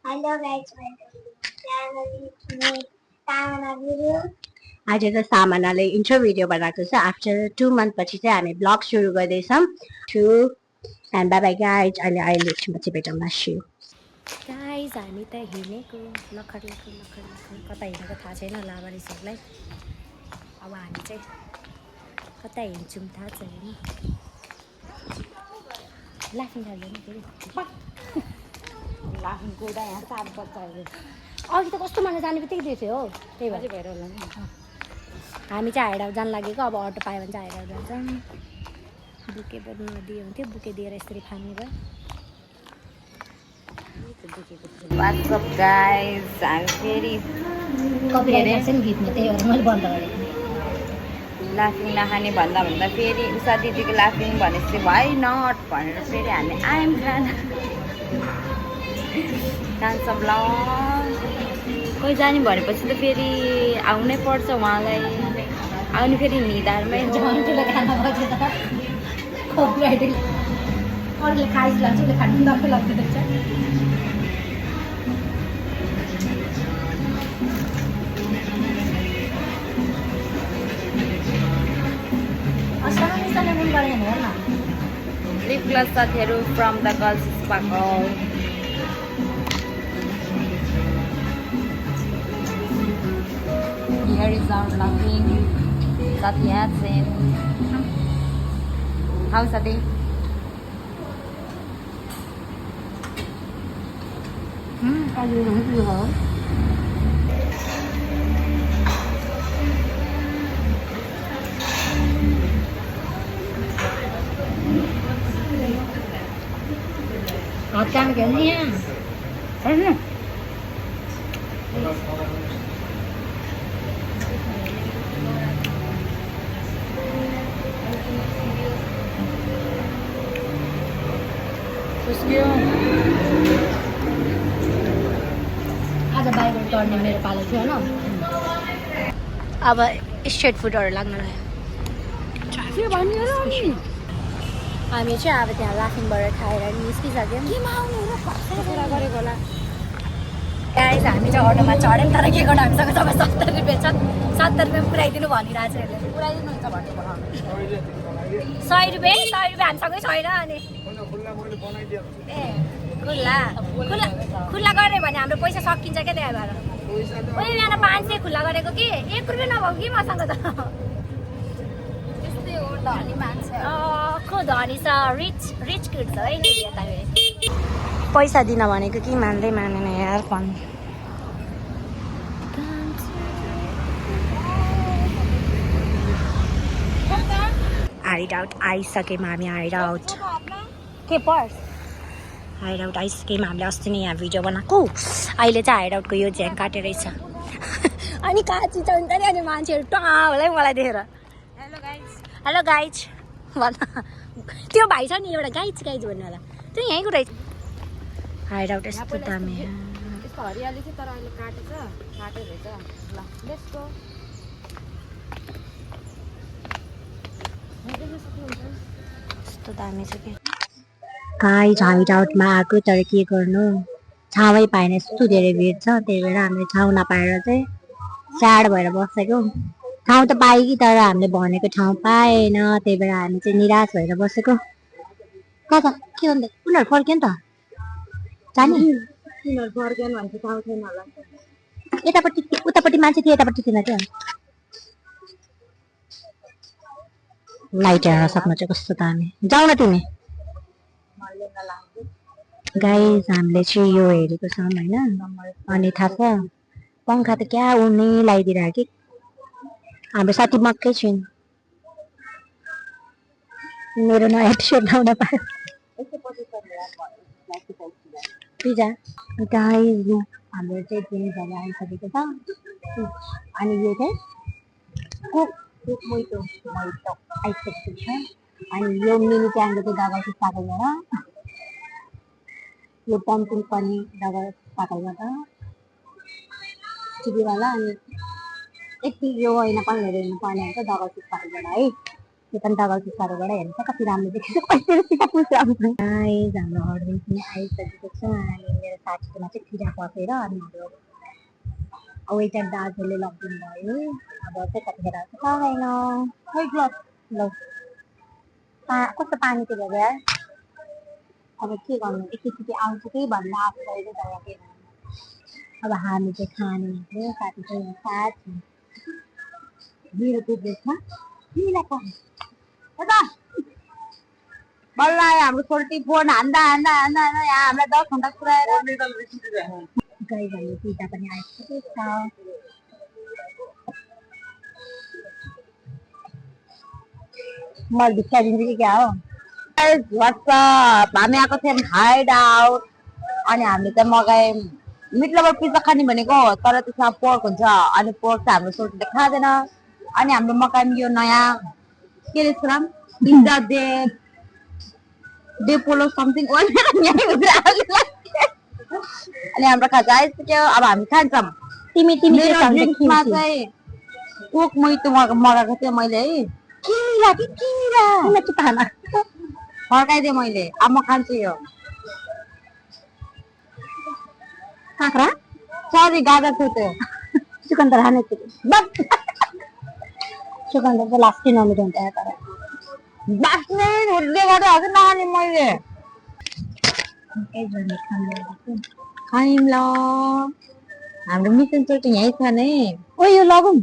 Hello guys आज त सामनाले intro video बनाएको छ। आफ्टर 2 मन्थ पछि चाहिँ हामी ब्लग सुरु गर्दैछौँ। And by bye guys. अहिले एकछिनपछि भेटौँला। गाइस हामी त हिँडेको लखर कता हिँडेको थाहा छैन लावारिसहरूलाई। अब हामी चाहिँ कता हिँड्छौँ थाहा छैन। लाफिङ खाँदैन फेरि लाफिङ कुदा यहाँ 7 बच्चाहरू अघि त कस्तो मान्छे जाने बित्तिकै दिएको हो। त्यही भएर होला नि। हामी चाहिँ हाइड आउट जानु लागेको। अब अटो पायो भने चाहिँ हाइड आउट जान्छौँ। बुके पनि नदिए हुन्थ्यो। बुके दिएर यसरी फाल्ने भयो। What's up guys? हामी फेरि गीतमा त्यही भएर मैले बन्द गरेको। लाफिङ नखाने भन्दा फेरि उषा दिदीको लाफिङ भनेपछि वाइ नट भनेर फेरि हामी आयौँ खान्छ ब्लग। कोही जाने भनेपछि त फेरि आउनै पर्छ उहाँलाई। आउने फेरि निधारमै ठुलो खाना बजेर अरूले खाइस लाग्छ उसले खानु नखो लाग्दैछ। लिप ग्लस साथीहरू from the girls sparkle. Here is our laughing Sati Hatsin. How Sati? Cái gì nó chưa hả? Cam kiểu nha. आज बाहिर टर्ने मेरो पालो थियो होइन। अब स्ट्रिट फुडहरू लाग्न लाग्यो। हामी चाहिँ अब त्यहाँ लाफिङबाट खाएर निस्किसक्यौँ। कुरा गरेको होला। गाइस हामी चाहिँ अटोमा चढ्यौँ तर के गर्नु हामीसँग सबै 70 रुपियाँ छ। 70 रुपियाँ पुऱ्याइदिनु भनिरहेको छ यसले। पुऱ्याइदिनुहुन्छ भन्ने भयो। 100 रुपियाँ हामीसँगै छैन। अनि ए खुल्ला खुल्ला गर्ने भने हाम्रो पैसा सकिन्छ क्या त्यहाँ भएर। ओइ यहाँ 500 खुल्ला गरेको कि 1 रुपियाँ नभएको कि मसँग त। त्यस्तै हो धनी मान्छे। खो धनी छ। रिच किड छ है यता। पैसा दिन भनेको कि मान्दै मानेन यार फन। हाइड आउट आइसक्यौँ हामी। हाइड आउट के पर्स हाइड आउट आइसक्यौँ हामीले। अस्ति नै यहाँ भिडियो बनाएको। अहिले चाहिँ हाइड आउटको यो झ्याङ काटेर रहेछ। अनि काची छ नि त नि। अनि मान्छेहरू टँ होला है मलाई देखेर। हेलो गाइज भन। त्यो भाइ छ नि एउटा गाइज भन्नु होला। त्यो यहीँको रहेछ। हाइड आउट यस्तो दामी यस्तो हरियाली थियो तर अहिले काटेको रहेछ। ल लेट्स गो। यस्तो दामी छ कि। गाइस हाइड आउटमा आएको तर के गर्नु छाउै पाएन। यस्तो धेरै भिड छ। त्यही भएर हामीले ठाउँ नपाएर चाहिँ स्याड भएर बसेको। ठाउँ त पायो कि तर हामीले भनेको ठाउँ पाएन। त्यही भएर हामी चाहिँ निराश भएर बसेको। कहाँ त के भन्दै उनीहरू फर्क्यो नि त जाने। उनीहरू फर्क्यो भने चाहिँ ठाउँ छैन होला। यतापट्टि उतापट्टि मान्छे थियो यतापट्टि थिएन क्या। लाइट हेर्न सक्नु चाहिँ कस्तो दामी। जाऊ न तिमी। गाइस हामीले चाहिँ यो हेरेको छौँ होइन। अनि थाहा छ पङ्खा त क्या उड्ने लगाइदिरहेको कि। हाम्रो साथी मक्कै छिन्। मेरो नयाँ टी सर्ट लाउन पायो। पिज्जा गाइस हाम्रो चाहिँ ड्रिङ्क्सहरू आइसकेको छ। अनि यो चाहिँ कोक मोइटो आइसकेको छ। अनि यो मिनी क्यान्डो चाहिँ दबाई पागलबाट। यो पम्किन पनि दबाई पागलबाट टिभीवाला। अनि यति यो होइन पाल्ने पर्ने हुन्छ दबाई पागलबाट है। त्यो पनि डबल सिस्टरबाट हेर्छ कति राम्रो देख्छ हाम्रो हर्बेन्ड पनि आइसकेको छ अनि मेरो साथीकोमा चाहिँ किरा पसेर अनि हाम्रो वेटर दाजुले लगिदिनु भयो अब चाहिँ कतिखेर आउँछ छैन खै ग्लोभ ल कस्तो पानी तिरेर यार अब के गर्नु एकैचोटि आउँछ कि भनेर आफू गएर तर के अब हामी चाहिँ खाने हो साथी चाहिँ साथी मेरो दुधेछ तिमीलाई कहाँ बल्ल हाम्रो सोल्टी फोन हान्दा हान्दा हान्दा हान्दा यहाँ हामीलाई 10 घन्टा पुऱ्याएर गई भन्ने पिता पनि आइसकेको छ म भित्ताइदिन्छु कि क्या हो हामी आएको थियौँ हाइड आउट अनि हामीले चाहिँ मगायौँ मिट लभर पिज्जा खाने भनेको तर त्यसमा पोर्क हुन्छ अनि पोर्क चाहिँ हाम्रो सोल्टीले खाँदैन अनि हाम्रो मगायौँ यो नयाँ के रहेछ नाम पिज्जा डे पोलो समथिङ अनि हाम्रो खाजा आइसक्यो अब हामी खान्छौँ तिमी ड्रिङ्क्समा चाहिँ कोक मोहितो मगाएको थिएँ मैले है फर्काइदिएँ मैले अब म खान्छु यो काँक्रा सरी गाजर थियो त्यो चुकन्दर खाने चुकन्दर चाहिँ लास्टै नमिठो हुन्छ तर बास्ने हुर्दै गर्दा हजुर नखाने मैले खायौँ ल हाम्रो मिसन चोटि यहीँ छ नि ओ यो लगौँ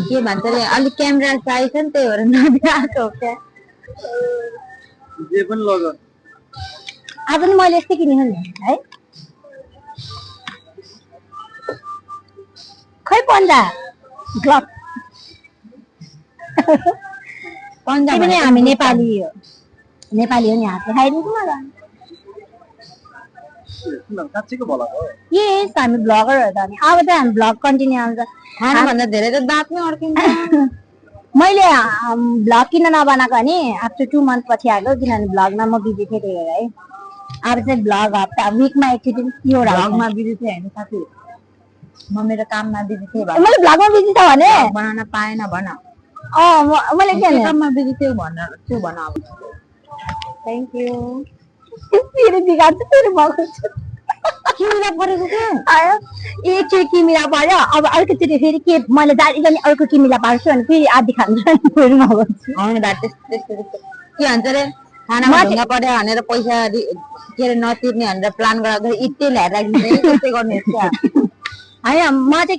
के भन्छ अरे अलिक क्यामेरा चाहिन्छ नि त्यही भएर नदिएको हो क्या जे पनि लग आज नि मैले यस्तै किनेको नि है खै पन्जा ग्लभ पन्जा पनि हामी नेपाली हो नि हातले खाइदिन्छु मलाई यस हामी ब्लगर हो त अनि अब चाहिँ हामी ब्लग कन्टिन्यू आउँछ खानुभन्दा धेरै त दाँत नै अड्किन्छ मैले ब्लग किन नबनाएको भने आफ्टर 2 मन्थ पछि आएको किनभने ब्लगमा म बिजी थिएँ त्यही भएर है अब चाहिँ ब्लग हप्ता विकमा एकचोटि एउटा ब्लगमा बिजी थिएँ होइन साथी म मेरो काममा बिजी थिएँ मैले ब्लगमा बिजी छ भने बनाउन पाएन भन मैले के काममा बिजी थिएँ भनेर त्यो भन अब थ्याङ्क यू फेरि बिगार्छु फेरि मगाउँछु किमिरा परेको के आयो एकचोटि किमिरा पर्यो अब अर्कोचोटि फेरि के मैले दाडी पनि अर्को किमिरा पार्छु अनि फेरि आधी खान्छ फेरि मगाउँछु त्यस्तो के भन्छ अरे खानामा ढुङ्गा पर्यो भनेर पैसा के अरे नतिर्ने भनेर प्लान गरेर इत्ते ल्याएर राखिदिन्छ त्यस्तै गर्ने होइन म चाहिँ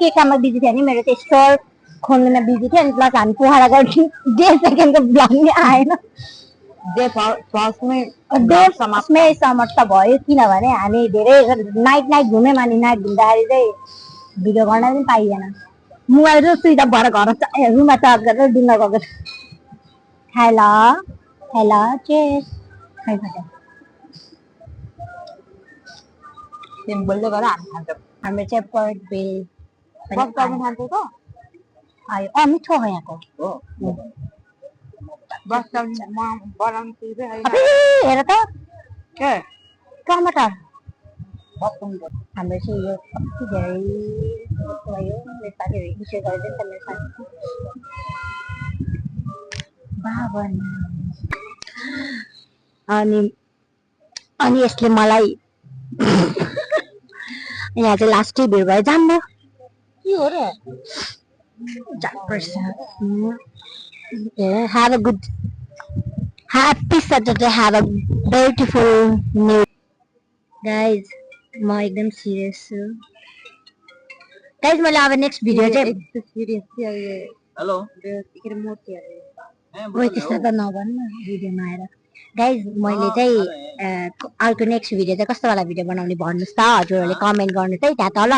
के काममा बिजी थिएँ भने मेरो चाहिँ स्टोर खोल्नुमा बिजी थिएँ अनि प्लस हामी पोखरा गर्थ्यौँ 10 सेकेन्डको ब्लग नै आएन फर्स्टमै समाप्त भयो किनभने हामी धेरै नाइट घुम्यौँ अनि नाइट घुम्दाखेरि चाहिँ भिडियो गर्न पनि पाइएन मोबाइल र स्विच अफ भएर घर रुममा चार्ज गरेर डिनर गएको हेलो चेस बोल्दै गर हामी खान्छौँ हाम्रो चाहिँ पर्क बेल खान्छौँ त आयो मिठो हो यहाँको हेर त टमाटर हाम्रो चाहिँ यो कति धेरै भयो साथीहरू विषय गरिदिन्छ मेरो साथी अनि यसले मलाई यहाँ चाहिँ लास्टै भिड भयो जान्नु के हो र have a good happy Saturday, have a beautiful new guys म एकदम सिरियस छु गाइज मैले अब नेक्स्ट भिडियो चाहिँ हेलो त्यस्तो त नभन्नु भिडियोमा आएर गाइज मैले चाहिँ अर्को नेक्स्ट भिडियो चाहिँ कस्तो वाला भिडियो बनाउने भन्नुहोस् त हजुरहरूले कमेन्ट गर्नुहोस् है त्यहाँ तल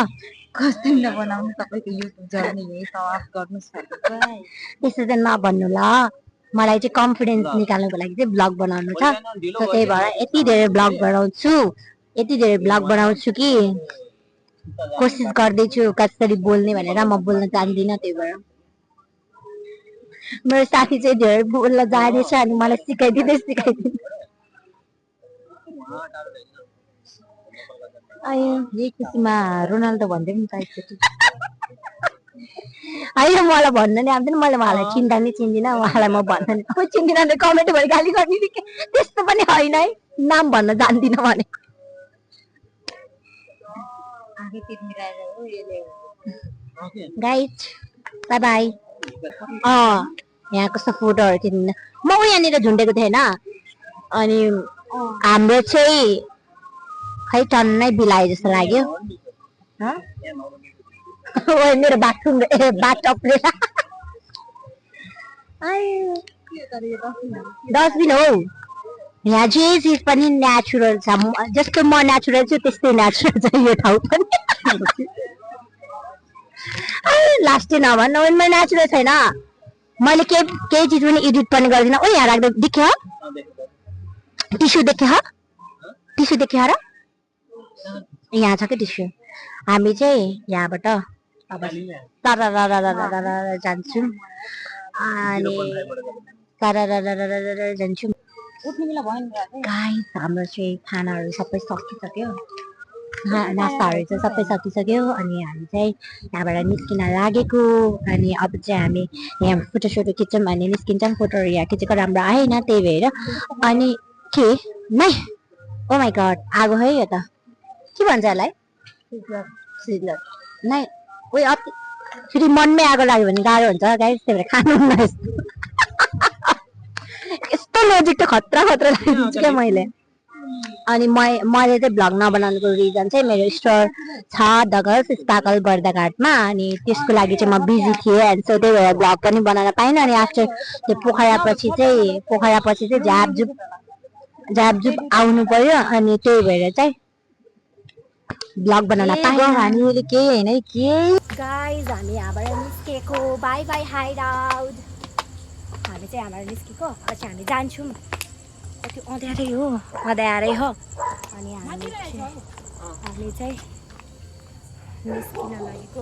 कस्तो बनाउनु तपाईँको युट्युब जर्नी यही सवाफ गर्नुहोस् त्यस्तो चाहिँ नभन्नु ल मलाई चाहिँ कन्फिडेन्स निकाल्नुको लागि चाहिँ ब्लग बनाउनु छ त्यही भएर यति धेरै ब्लग बनाउँछु कि कोसिस गर्दैछु कसरी बोल्ने भनेर म बोल्न जान्दिनँ त्यही भएर मेरो साथी चाहिँ धेरै बोल्न जानेछ अनि मलाई सिकाइदिँदै यही खुसीमा रोनाल्डो भन्दै पनि होइन मलाई भन्न नि आउँदैन मैले उहाँलाई चिन्दा नि चिन्दिनँ उहाँलाई म भन्न नि चिन्दिनँ भने कमेन्ट भएर गाली गर्ने कि त्यस्तो पनि होइन है नाम भन्न जान्दिनँ भने गाइज बाई बाई यहाँ कस्तो फोटोहरू खिच्नु म यहाँनिर झुन्डेको थिएँ होइन अनि हाम्रो चाहिँ खै टन्नै बिलाए जस्तो लाग्यो मेरो बाथरुम बाथटपले डस्टबिन हो यहाँ जे चिज पनि नेचुरल छ जस्तो म नेचुरल छु त्यस्तै नेचुरल छ यो ठाउँ पनि लास्टै नभन्नु म नेचुरल छैन मैले केही चिज पनि एडिट पनि गर्दिनँ ओ यहाँ राख्दा देख्यो टिस्यु देख्यो र यहाँ छ कि टिस्यु हामी चाहिँ यहाँबाट अब जान्छौँ अनि जान्छौँ गाइस हाम्रो चाहिँ खानाहरू सबै सकिसक्यो नास्ताहरू चाहिँ सबै सकिसक्यो अनि हामी चाहिँ यहाँबाट निस्किन लागेको अनि अब चाहिँ हामी यहाँ फोटोसोटो खिच्छौँ अनि निस्किन्छौँ फोटोहरू यहाँ खिचेको राम्रो आएन त्यही भएर अनि के नै ओ माई गड आगो है यो त के भन्छ यसलाई सिजलर नै उयो अति फेरि मनमै आगो लाग्यो भने गाह्रो हुन्छ गाइस त्यही भएर खानु हुन्न यस्तो लोजिक त खतरा लगाइदिन्छु क्या मैले अनि मैले चाहिँ भ्लग नबनाउनुको रिजन चाहिँ मेरो स्टोर छ द गर्ल्स स्पार्कल बर्दाघाटमा अनि त्यसको लागि चाहिँ म बिजी थिएँ अनि सो त्यही भएर भ्लग पनि बनाउन पाइनँ अनि आफ्टर त्यो पोखरापछि चाहिँ झापझुप आउनु पर्यो अनि त्यही भएर चाहिँ भ्लग बनाउन पाएँ हामीले केही होइन के गाइज हामी यहाँबाट निस्केको बाई बाई हाइड आउट हामी चाहिँ यहाँबाट निस्केको अब चाहिँ हामी जान्छौँ कति अँध्यारै हो अनि हामी चाहिँ निस्किन लागेको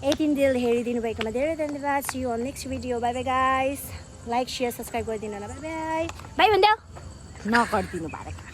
यति दिल हेरिदिनु भएकोमा धेरै धन्यवाद see you on next video bye bye guys like share subscribe गरिदिनु होला बाई बाई बाई भन्दै नगरिदिनु भएर